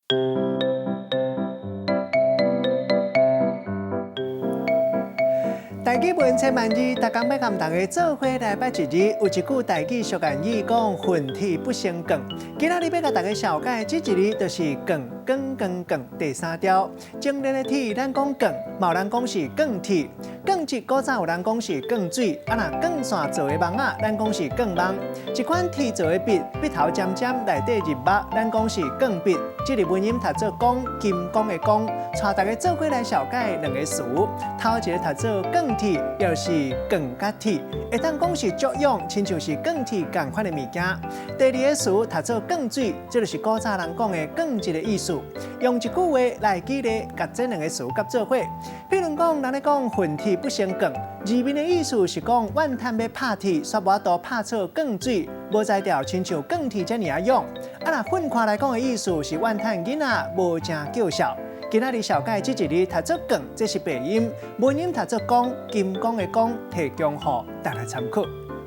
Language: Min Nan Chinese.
台語文千萬字，逐工欲佮大家做伙來捌一字。有一句台語俗諺語講：混鐵不成鋼。今仔日欲共大家紹介這一字，就是鋼，鋼鋼鋼第三調。精煉的鐵，咱講鋼，嘛有人講是鋼鐵。鋼質古早有人講是鋼水，啊若鋼線做的網仔，咱講是鋼網。一款鐵做的筆，筆頭尖尖，內底入墨，咱講是鋼筆。這个文音讀做光，金剛的剛。帶大家做伙來紹介兩個詞，頭一个讀做鋼鐵，又是鋼佮鐵，會當講是作用，親像是鋼鐵仝款的物件。第二个詞讀做鋼水，這就是古早人講的鋼質的意思。用一句話來舉例，共這兩个詞佮做伙。譬如講，人咧講混鐵不成鋼，字面的意思是講怨嘆欲拍鐵，煞無法度拍出鋼水，無才調，親像鋼鐵遮爾仔勇。啊，若分開來講的意思是怨嘆囡仔無誠叫孝。今仔日紹介這一字讀做鋼，這是白音；文音讀做光，金剛的剛，提供予大家參考。